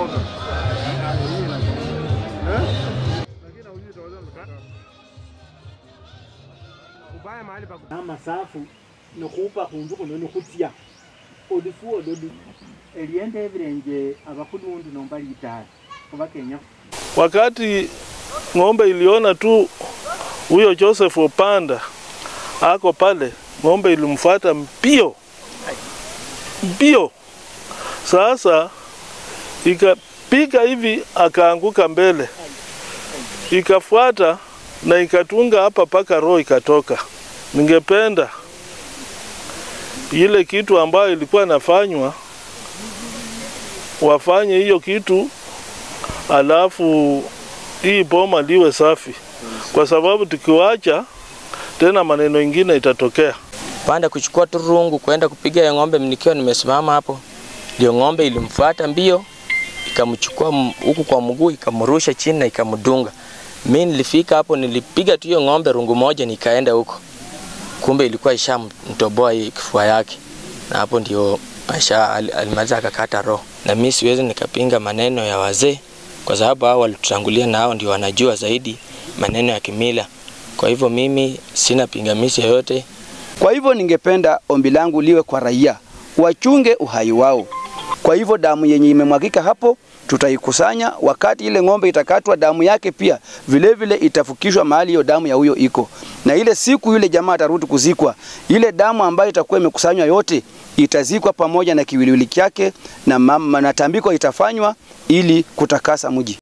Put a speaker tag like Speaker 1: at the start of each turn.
Speaker 1: Inakoroga. Eh? Lakini hujui utaweza kutoka. Ubaya mahali pa
Speaker 2: amasafu nokhupa khunju khuno nikhutsia olufu ololu eliende ebirenje abakhulundu nomba litala oba Kenya.
Speaker 3: Wakati ng'ombe iliona tu huyo Joseph Opanda ako pale, ng'ombe ilimfuata mbio mbio. Sasa ikapiga hivi akaanguka mbele, ikafuata na ikatunga hapa paka roho ikatoka. Ningependa ile kitu ambayo ilikuwa nafanywa wafanye hiyo kitu, alafu hii boma liwe safi, kwa sababu tukiwacha tena maneno ingine itatokea.
Speaker 4: Panda kuchukua turungu kwenda kupiga ya ng'ombe, nikiwa nimesimama hapo, ndio ng'ombe ilimfuata mbio ikamchukua huku kwa mguu ikamrusha chini na ikamdunga. Mimi nilifika hapo nilipiga tu hiyo ng'ombe rungu moja nikaenda huko. Kumbe ilikuwa ishamtoboa kifua yake. Na hapo ndio maisha alimaliza akakata roho. Na mimi siwezi nikapinga maneno ya wazee kwa sababu hao walitutangulia na hao ndio wanajua zaidi maneno ya kimila. Kwa hivyo mimi sina pingamizi yoyote.
Speaker 5: Kwa hivyo ningependa ombi langu liwe kwa raia, wachunge uhai wao. Kwa hivyo damu yenye imemwagika hapo tutaikusanya. Wakati ile ng'ombe itakatwa, damu yake pia vile vile itafukishwa mahali hiyo damu ya huyo iko. Na ile siku yule jamaa atarudi kuzikwa, ile damu ambayo itakuwa imekusanywa yote itazikwa pamoja na kiwiliwili chake, na mama na tambiko itafanywa ili kutakasa mji.